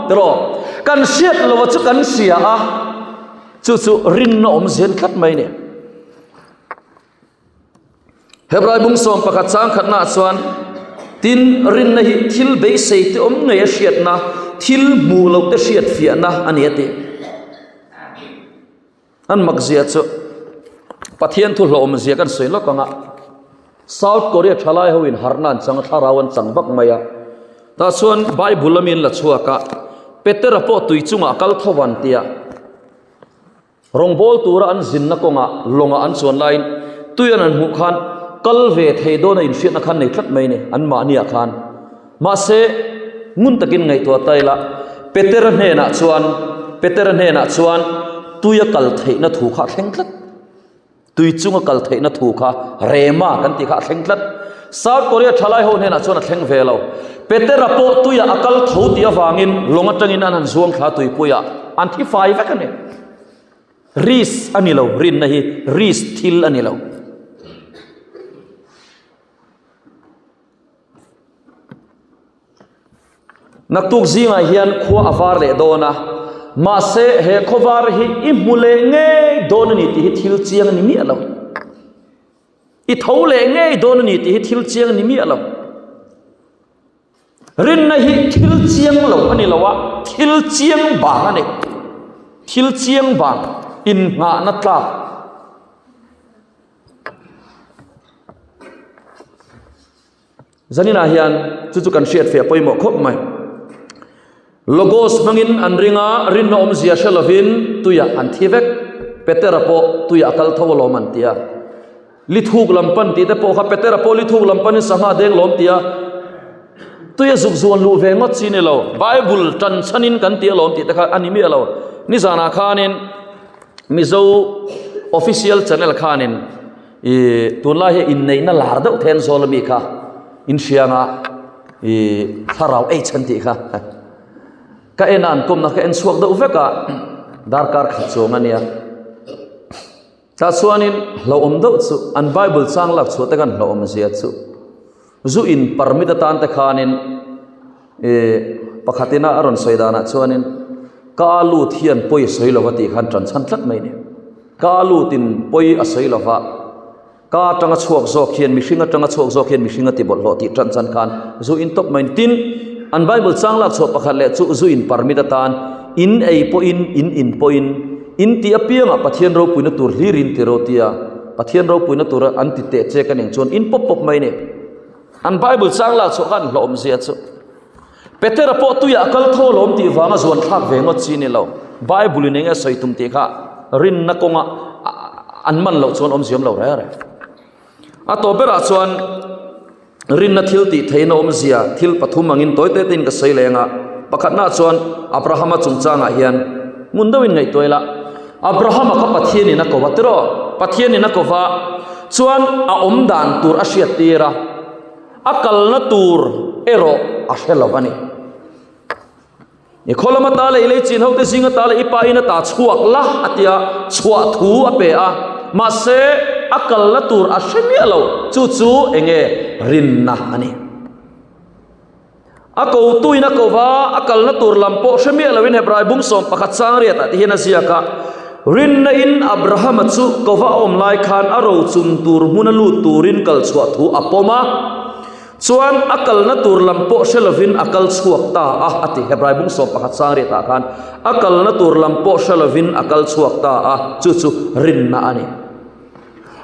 tiraw? Kan hriat loh a chu kan hria a, chu chu rinna awmzia a ni tlat mai a ni. Hebrai bung sawm pakhat chang khatnaah chuan tin rinna hi thil beisei te awm ngei a hriatna, thil hmuh loh te hriat fiahna a ni a ti. An mak zia chu Pathian thu hlawm zia kan sawi lawk ang a. South Korea thalai ho in harhna an chang a, thlarau an chang vak mai a. Tah chuan Bible a mi an la chhuak a, Petera pawh tui chungah a kal tho an ti a. Rawngbâwl tura an zinna kawngah lawngah an chuan laiin tuian an hmuh khan kal ve thei dawna inhriatna khan nei tlat mai a ni, anmahniah khan. Mahse, ngun takin ngaihtuah ta ila, Petera hnenah chuan, Petera hnenah chuan. tuia kal theihna thu kha a thleng tlat. Tui chunga kal theihna thu kha rema kan tih kha a thleng tlat. South Korea thalai ho hnenah chuan a thleng ve lo. Petera pawh tuiah a kal tho tih avangin lawng atangin an han zuang thla tuipuiah an thi fai vek a ni. Risk a ni lo, rinna hi risk thil a ni lo. Naktuk zingah hian khua a var leh dawn a, mahse he khaw var hi i hmu leh ngei dawn a ni tih hi thil chiang a ni miah lo. I tho leh ngei dawn a ni tih hi thil chiang a ni miah lo. Rinna hi thil chiang lo a ni lo a, thil chiang vang a ni. Thil chiang vang innghahna tlak. Zaninah hian chu chu kan hriat fiah pawimawh khawp mai. Logos hmangin an ring a, rinna awmzia hre lovin tuiah an thi vek. Petera pawh tuiah a kal tho alawm an ti a. Lithuk lam pan tih te pawh kha Petera pawh lithuk lam panin sangha a deng lawm ti a. Tuia zuk zuan luh ve ngawt chi ni lo. Bible tan chhanin kan ti alawm tih te kha a ni miah lo. Nizanah khanin Mizo official channel khanin i tunlai hi inneihna lar deuh then zawl ami kha inhrianga i thlarau ei chhan tih kha ka en a an kawmna ka en chhuak deuh vek a darkar khat chuang a nia tah chuanin hlauhawm deuh chu an bible chang lak chhuah te khan hlauhawm zia chu Zu in permit atan te khanin ih pakhatina a rawn sawi danah chuanin ka lut hian pawi a sawi lova tih khan tan chhan tlat mai a ni. Ka lutin pawi a sawi lova, ka atanga chhuak zawk hian mihring atanga chhuak zawk hian mihring a ti bawlhhlawh tih tan chhan khan zu in tawp mai a ni. Tin, an Bible chang lak chhuah pakhat leh chu zu in permit atan in ei pawhin in in pawhin in tih apiangah Pathian ropuina tur hlirin ti rawh tia Pathian ropuina tura an ti teh che ka ning chuan in pawp pawp mai a ni. An Bible chang lak chhuah khan hlawm zia chu. Petera pawh tuiah a kal tho alawm tih vanga zuan thlak ve ngawt chi ni lo. Bible in enge a sawi tum tih kha rinna kawnga an man loh chuan awmzia awm lo reng reng. A tawp berah chuan Rinna thil tih theihna awmzia thil pathum angin tawi te tein ka sawi leng a. Pakhatnaah chuan Abrahama chungchangah hian ngun deuhin ngaihtuah ila, Abrahama kha Pathianin a ko va tiraw? Pathianin a ko va chuan a awm dan tur a hriat tir a, a kalna tur erawh a hre lo a ni. I khaw lama ta leh i lei chin hote zinga ta leh i pa in a ta chhuak la a ti a, chhuah thu a pe a, mahse a kalna tur a hre miah lo, chu chu eng nge rinna a ni. A kotuin a ko va, a kalna tur lam pawh hre miah loin Hebrai bung 11 chang riatah ti hian a ziak a, Rinna in Abrahama chu kova a awm lai khan a rochun tur hmuna lut turin kal chhuah thu a pawm a, Chuan a kalna tur lam pawh hre lovin a kal chhuak ta a, a ti. Hebrai bung 11 chang riatah khan a kalna tur lam pawh hre lovin a kal chhuak ta a, chu chu rinna a ni.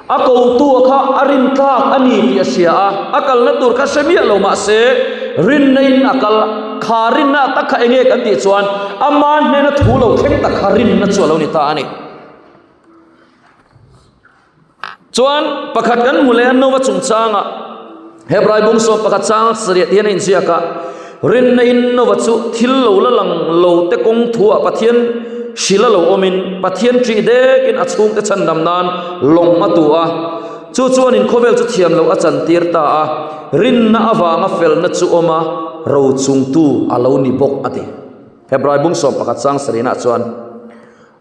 A kotua kha a rintlak a ni tih a hria a, a kalna tur kha hre miah lo mah se rinna in a kal. Kha rinna tak kha enge kan tih chuan ama hnena thu lo thleng tak kha rinna chu a lo ni ta a ni. Chuan pakhat kan hmu leh a Nova chungchanga Hebrai bung 11 chang sarih hian a inziak a, Rinna in Nova chu thil lo la lang lo te kawng thuah Pathian hril a lo awmin Pathian ṭih dekin a chhungte chhandam nan lawng a tu a, chu chuanin khawvel chu thiam loh a chantir ta a, rinna avanga felna chu awm a, rochungtu a lo ni bawk a ti. Hebrai bung 11 chang sarihnaah chuan.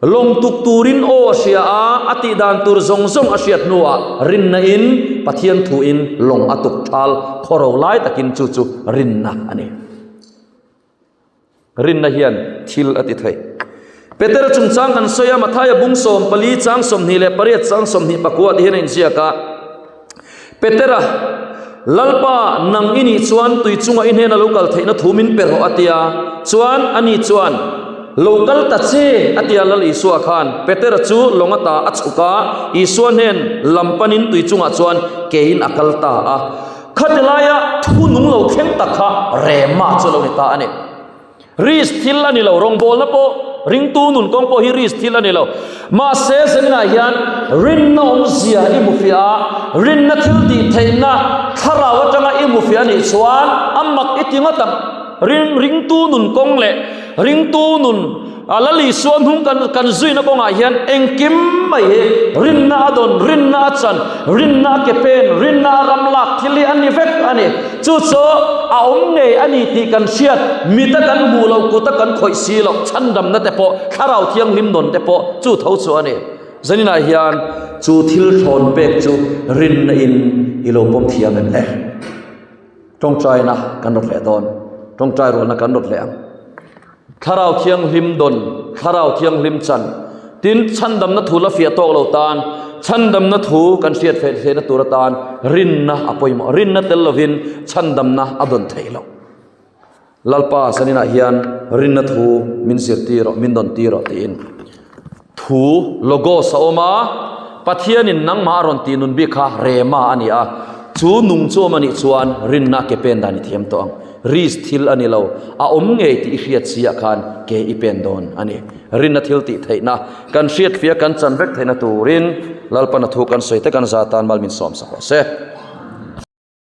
Lawng tuk turin aw a hria a, a tih dan tur zawng zawng a hriat hnuah rinna in Pathian thu in lawng a tuk thal khawro lai takin chu chu rinna a ni. Rinna hian thil a ti thei. Petera chungchang kan sawi a, Mathaia bung 14 chang 28 chang 29 ti hian a inziak a, Petera, Lalpa, nang i nih chuan tui chunga i hnena lo kal theihna thu min pe rawh, a ti a. Chuan ani chuan, Lo kal ta che, a ti a. Lal Isua khan Petera chu lawng ata a chhuk a, Isua hnen lam panin tui chungah chuan keiin a kal ta a. Khati laia thu nung lo thleng tak kha rema chu a lo ni ta a ni. Risk thil a ni lo, rawngbawlna pawh ringtu nun kawng pawh hi risk thil a ni lo. Mahse zenginah hian rinna awmzia i hmu fiah a, rinna thil tih theihna thlarau atanga i hmu fiah a nih chuan a mak i ti ngawt ang. Ring ringtu nun kawng leh ringtu nun. A Lal Isua hnung kan kan zuina kawngah hian engkim mai hi rinna a dawn, rinna a chan, rinna a ke pen, rinna a ram lak thil hi a ni vek a ni. Chu chu a awm ngei a ni tih kan hriat, mita kan hmuh loh, kuta kan khawih si loh, chhandamna te pawh, Thlarau Thianghlim nawn te pawh chu tho chu a ni. Zaninah hian chu thil thlawn pek chu rinna in i lo pawm thiam em le? Tawngtaina kan rawt leh dawn, tawngtai rualna kan rawt leh ang. Thlarau Thianghlim dawn, Thlarau Thianghlim chan. Tin, chhandamna thu la fiah tawk lo tan, chhandamna thu kan hriat feh theihna tur atan rinna a pawimawh. Rinna tel lovin chhandamna a dawn theih loh. Lalpa zaninah hian rinna thu min zirtir rawh, min dawn tir rawh tiin thu, logos, a awm a, Pathianin nangmah a rawn tih nun bik kha rema a ni a, chu nung chu awm a nih chuan rinna ke pen dan i thiam tawh ang. Risk thil a ni lo, a awm ngei tih i hriat si ah khan ke i pen dawn a ni. Rinna thil tih theihna, kan hriatfiah kan chan vek theihna turin Lalpana thu kan sawi te kan za tan mal min sawm sak rawh se.